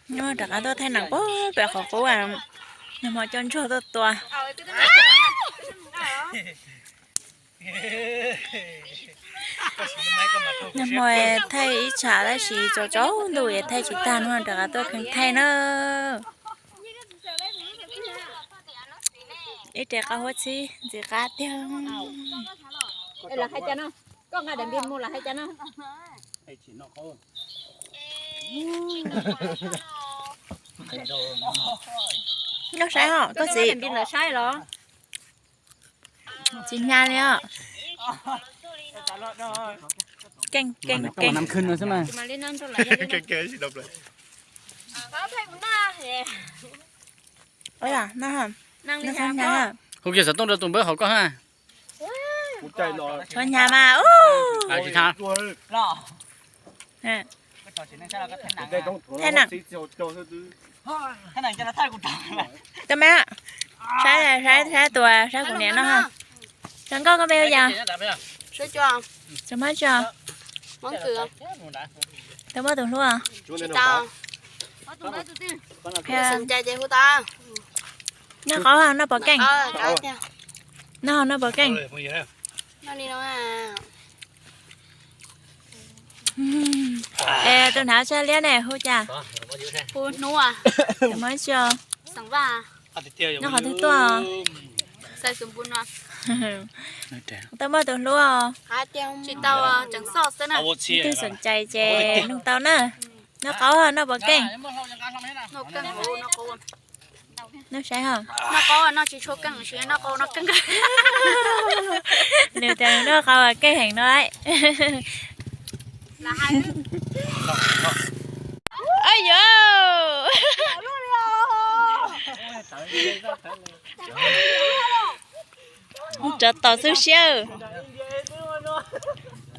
Nyob rov qab tuaj thaij neem pem qhov qub, nag hmo coj ntsuag tuaj tua. Nag hmo thaij ib tsam tab sis tsaus tsaus ntuj es thaij tsis tag, hnub no rov qab tuaj kheev thaij na. Ib re qab huab txhib ntxim qab tiag. Lawv hais cas no? Koj nqa daim npis mus lawv hais cas no? Noj saib os koj txiv. Npis lawv saib los? Tsis hnyav li os. Keej keej keej. Hu kiag xov tooj rau tus npawb hauv koj ha. Tshuav hnyav mas. Thaij neem. Tau me, saib saib tus, saib kuv niam no. Tau nkauj koj npe hu cas? Tau Mab tso. Tau muaj tus hlub. Noj qaub noj pov keej. Noj noj pov keej. Es tus hnav tsha liab ne hu cas? Hu Hnub. Muab tso. Noj qhov twg tuaj? Tau muaj tus hlub. Tsis tau, tseem xoj xwb na. Twg xom cai ces nug tau na. Noj qaub noj pov keej. Noj saib ho. Noj qaub noj tsis tshua keej, noj qaub noj keej. Nws tias noj qaub keej heev no. Ay yuav. Tsov tom xub siab.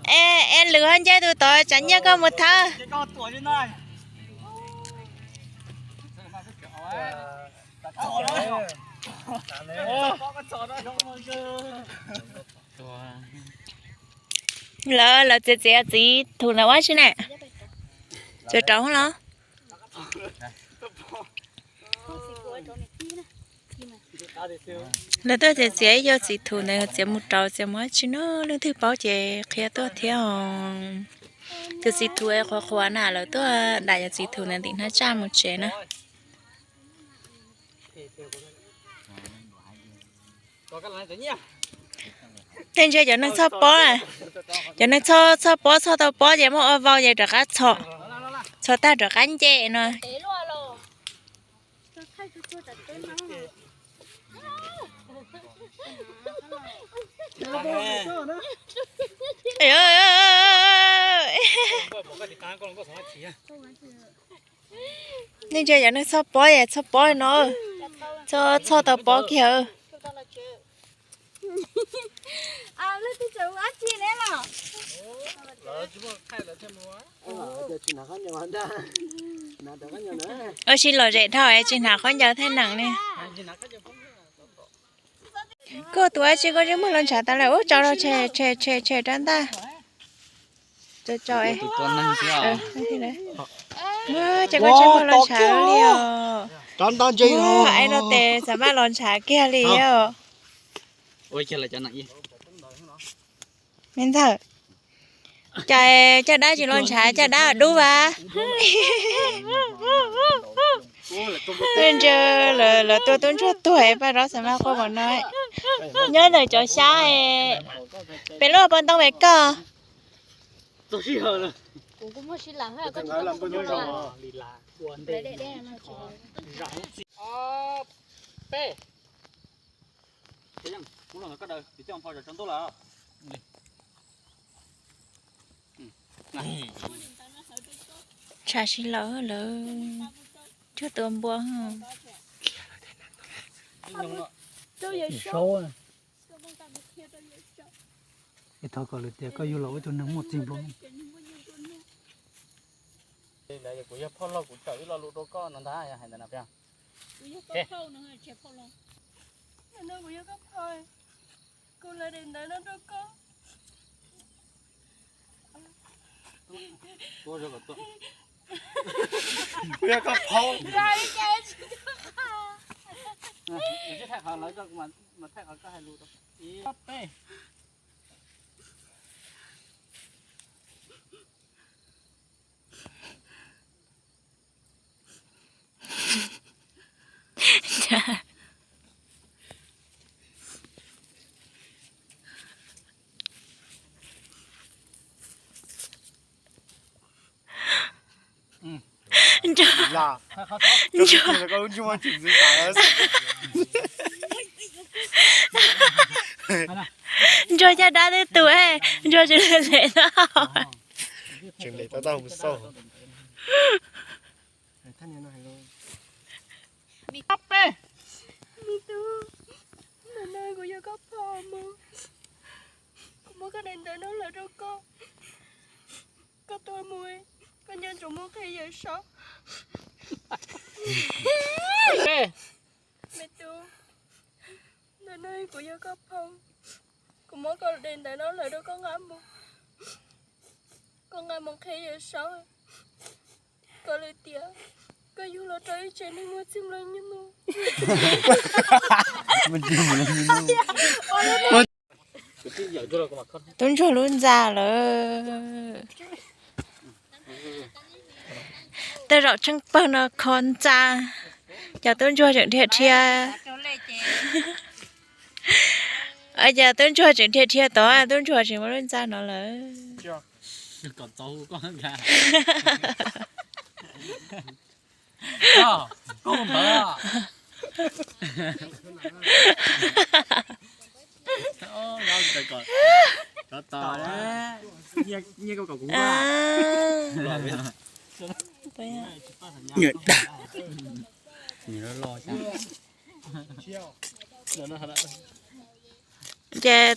Es lwm ho nce tus tod tsam nyiaj koj mus thawb. Lawv, lawv txiav txiav txiv thum ntawm ua tsi ne? Txiav rau los? Lawv tuaj txiav txiav ib co txiv thum ntawd txiav mus rau txiav mus ua tsi no, leej twg paub ces qhia tuaj thiab os. Cov txiv thum es qhuav qhuav na, lawv tuaj dam cov txiv thum ntawd ntim hnab tsaj mus tsev na. Tej ntsia cov neeg txhoj pob, cov neeg txhoj txhoj pob txhoj tau pob ces muab ua vau ces rov qab txhom, txhom tag rov qab nce no. Nej ntsia cov neeg txhoj pob es txhoj pob no, txhoj txhoj tau pob kiag. Ua si lom zem dhau es tsis hnav khaub ncaws thaij neem li. Koj tus dab tsi koj tsis muag los ntshav tas lawm, ub, tso rau tshem tshem tshem rau ntaj. Tso tso es. Ces koj tsis muag los ntshav li os. Ub, es no tes xav maj los ntshav kiag li os. Me ntxawm, cas caj dab tsis los ntshav, caj dab dub vas. Ntsia lawv tua tub ntsuag tuag es paj zaub xav maj quaj npaum no. Nyob ntawm cov xyab, pem lub pob ntoo pem koj. Tshav si lawm lawm, cuag tua npua. Thov kom lawv tias koj yug los ua ib tug neeg muaj txiag nplua nuj. Kuv yog phauj laug kuv tawm ib lo lus rau koj no ntag, hais ntawd no peb. Kuv yog koj phauj. Thaij qhov lawv, mas thaij qhov koj hais lus rau. Ib, ob, peb. Ntsuag, Ntsuag, Ntsuag caj dab twb tu, Ntsuag tsis le le no. Me tub, ntawm no kuv yog koj phauj mog, kuv muab koj daim ntawv no lawm rau koj, koj tuaj mus, koj nco ntsoov muab qhia Yawm Saub. Me tub, ntawm no kuv yog koj phauj, kuv muab koj daim ntawv no lawm rau koj nqa mus, koj nqa mus qhia Yawm Saub, koj lwm tiam koj yug los rau ib tsev neeg muaj txwj muaj nyoog. Tub Ntsuag lub ntxa lawm. Tej zaum tsheej pawg no kho ntxa, cas Tub Ntsuag tseem dhia dhia, cas Tub Ntsuag tseem dhia dhia tod, Tub Ntsuag tseem muaj lub ntxa no lawm. Ces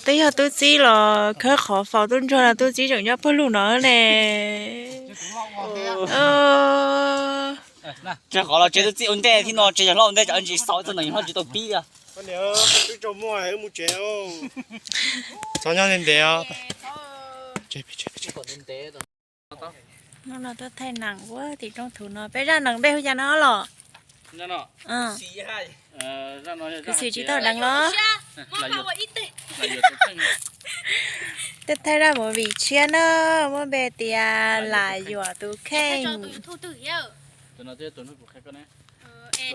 twb yog tub txib los khawb qhov faus tub ntsuag no, tub txib tseem nyob pawg lug no ne. Tseg qhov los tsev tub txib ua ntej thiab no, tsev yog hlob ua ntej, tsam ntsis xaus txog ntawm yog hlob tsis tau pib. Txhob nyob ntev ntev os. Hnub no tuaj thaij nees ua tim roob thuv no, peb zaj nees npe hu cas no los? Kuv xwm tsis tau deev los. Tuaj thaij zaj movie tshiab na, muab npe tias Lam Yuam Tus Kheej.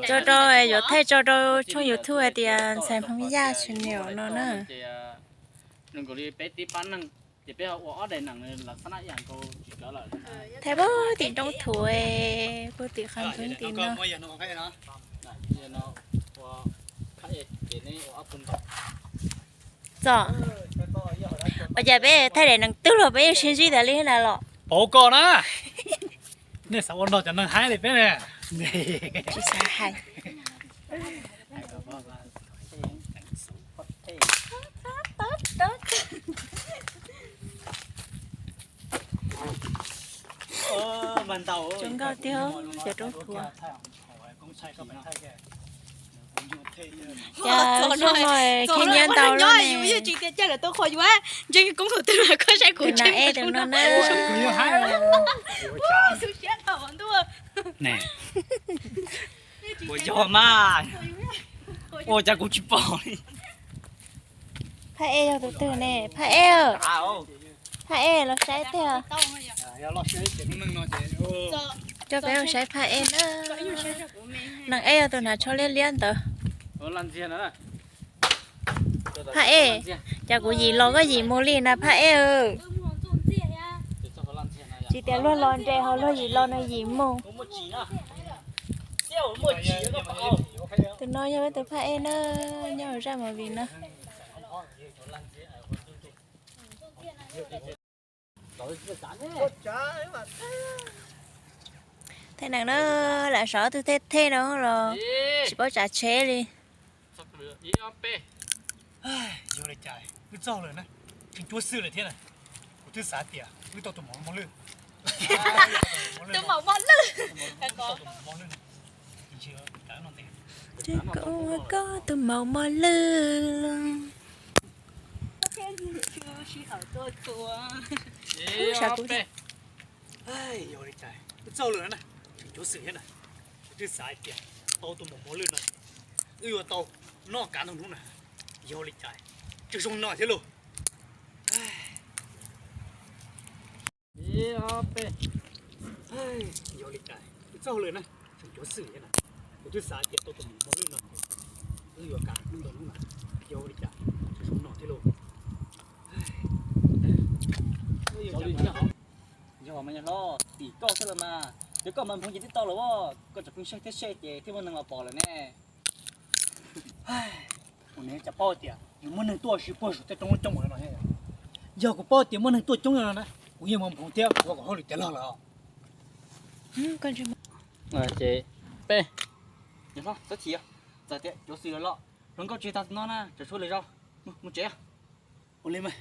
Tso rau, yuav thaij tso rau tshooj YouTube hais tias Ntxhais Hmoob Yaj Channel no na. Thaij puag tim roob thuv, puag tim qhov ntxoov tim no. Txom, ua cas peb thaij daim nees twg los peb yeej sib ntsib tas li na los? Pauv koj na, nej xav ua no cov neeg haib li peb ne. Tsis xav hais. Zoo nkauj tiag, cov roob thuv. Cas zoo no khib nyiab ntau lawm ne. Tus nas ej tus no na. Ua yog mas, ua cas kuv tsis pom li. Phaj Ej yog tus twg ne? Phaj Ej, Phaj Ej los saib tiag. Coj peb mus saib Phaj Ej na. Nees Ej yog tus hnav tsho liab liab ntawd. Phaj Ej, cas kuv yim los koj yim mus li na Phaj Ej. Tsis tias luag los nres ho luag yim los nws yim mus. Tus no yog peb tus Phaj Ej na, nyob hauv zaj movie na. Thaij nees na, lam saum ob tug thej thej no los tsis paub tsav tsheb li. Yog li cas wb txog lawm na, tseem cuab xwb lawm thiab na. Kuv twb xav tias wb tau tus maum mos lwj. Tus maum mos lwj. Ces kuv ua koj tus maum mos lwj. Sav kuv. Yog li cas wb txog lawm na, tseem Cov xwm thiab na, kuv twb xav hais tias tau tus maum mos lwj no, wb yuav tau noj kav ntau hnub na, yog li cas tseem zoo no thiab lauj. Yog li cas wb txoj hauj lwm na, tseem cov xwm thiab na, kuv twb xav hais tias tau tus maum mos lwj no, wb yuav kav ntau hnub na, yog li cas tseem zoo no thiab lauj. Yog mas yawg hlob, tim koj xwb los mas, yog koj mas nphoo ces twb tau los as, koj tseem pheej saib thiab saib ces thiaj muaj neeg los pom lawm ne. Kuv niam cas paub tias yus muaj neeg tuaj ua si puag saum tej roob coob coob no. Yog kuv paub tias muaj neeg tuaj coob no na, kuv yeej mus nphoo thiab kuv ua kom hauj lwm tiav log lawm. Ces peb, yawg hlob, txhob chim, txawm tias cov xwm los los, hluas nkauj tsis tag no na, tseem tshuav lwm zaus, mus tsev. Ua li mas.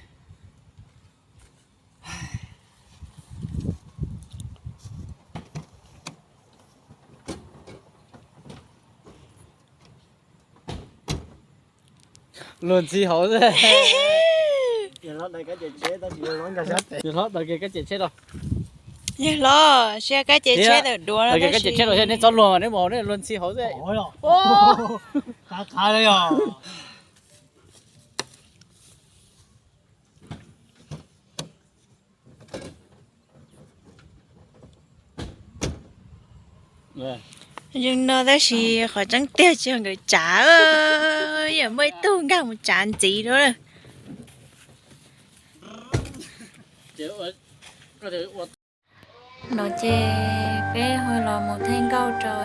Luag ntxhi hauv xwb. Yawg hlob, taws kiag kab cem tsheb los. Yawg hlob, siab kab cem tsheb tawm duav los, taws kiag kab cem tsheb los thiab, neb txhob luag mas neb mus hauv, neb luag ntxhi hauv xwb. Qhav qhav yog. Yeej no tab sis qhov tseeb tiag tsis yog nkawd tsav, yog muaj ib tug nkag mus tsav ntxiv dua lawm. No ces peb ho los mus thaij nkauj rau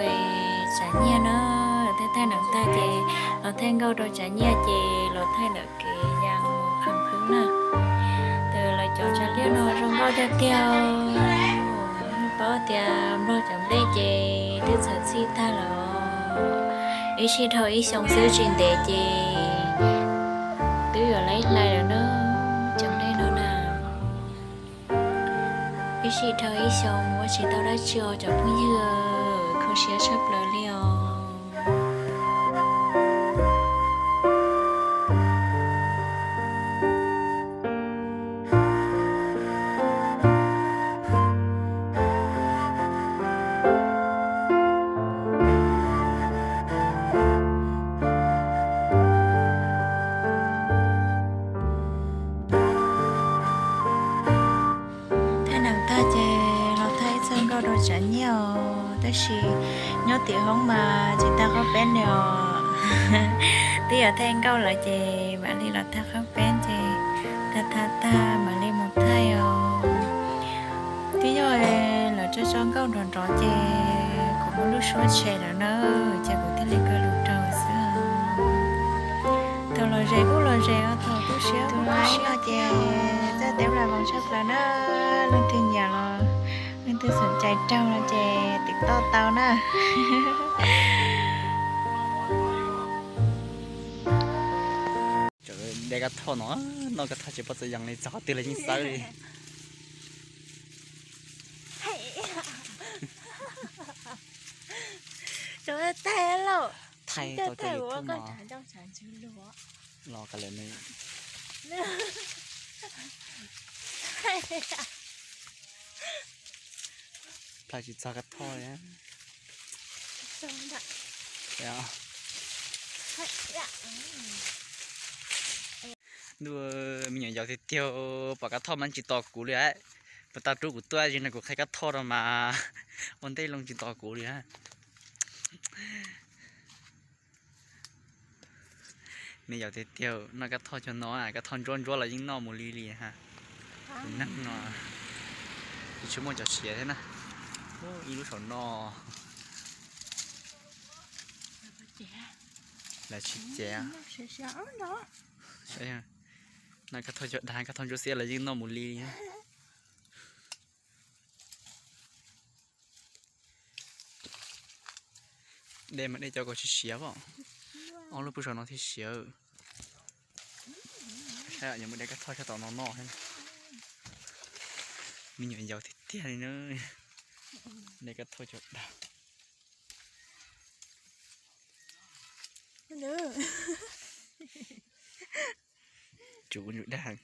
tsav nyiaj na, thaij thaij neem tag ces los thaij nkauj rau tsav nyiaj ces los thaij ntawm kev ya mus qhov khwb na. Tus lawv cov tsav liab no zoo nkauj tiag tiag. Paub tias nplog cov nplej ces twb txhawv txhij tag lawm. Ib sij dhau ib xyoo xwb tsis ntev ces twb yuav laib hlais lawm na, cov nplej no na. Ib sij dhau ib xyoo ua tsis tau dab tsi os cov phooj ywg, kho siab tshaj plaws li os. Thaij neem tag ces los thaij ib txoj nkauj rau tsav nyiaj os, tab sis nyob tim hoob mas tsis tau qab peb li os. Twb yuav thaij nkauj lawm ces mam li los thaij qab peb ces tag tag tag mam li mus thaij os. Twb yog lawv tso tso nkauj nrov nrov ces kuv muaj lub suab tshem lawm na, ces kuv thiaj li kaw lus rau xwb. Thaum los ze kuj los ze os, thaum tu siab kuj tu siab no ces txawj teb la voos tshaj plaws na. Leej twg nyiam los leej twg xom cai raug no ces tim toj tau na. De kab thoj no, noj kab thoj tsis pom txawv yees li, txog qhov twg los yeej xawb li. Thaij tau cov YouTube no. Los ka lawm ne. Plhaw tsis txog kab thoj li. Ntuj, me nyuam yaus tiag tiag, pom kab thoj mas tsis tos kuv li. Puas tau rub kuv tuaj, yog no kuv qhia kab thoj rau mas ua ntej loo tsis tos kuv li. Me yaus tiag tiag, noj kab thoj cov no, kab thoj ntsuab ntsuab los yeej noj mus li li ha. Tus neeg no tsis tshua muaj cov siav thiab na. Ib lub saum no lawv tsis cev. Noj kab thoj cov dag, kab thoj ntsuab xiab los yeej noj mus li li. De mas de cov kom siav siav os. Ob lub pub saum no thiaj siav. Saib, yuav mus de kab thoj sab tom no noj thiab. Me nyuam yaus tiag tiag li na. De kab thoj cov dag. Tsum kuv ntsum dag.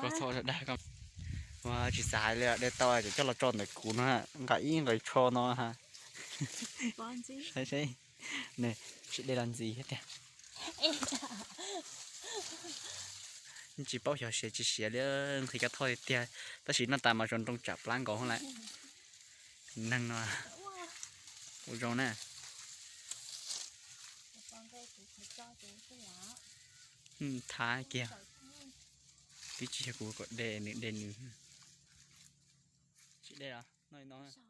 Koj txhob dag koj. Ua tsis xav hais li, de tau ces coj los tso ntawm kuv no, nqa ib nqes tsho no ha. Saib seb, nws tsis de los ntxiv thiab tiag. Tsis paub xyov siav tsis siav li, nqhis cov thoj tiag tiag, tab sis noj tas mas zoo nroo tsam plab nkaus lawm. Neeg no ua zoo na. Thab kiag, twb tsis yog kuv kom de, nws de nws. Tsis de los no no.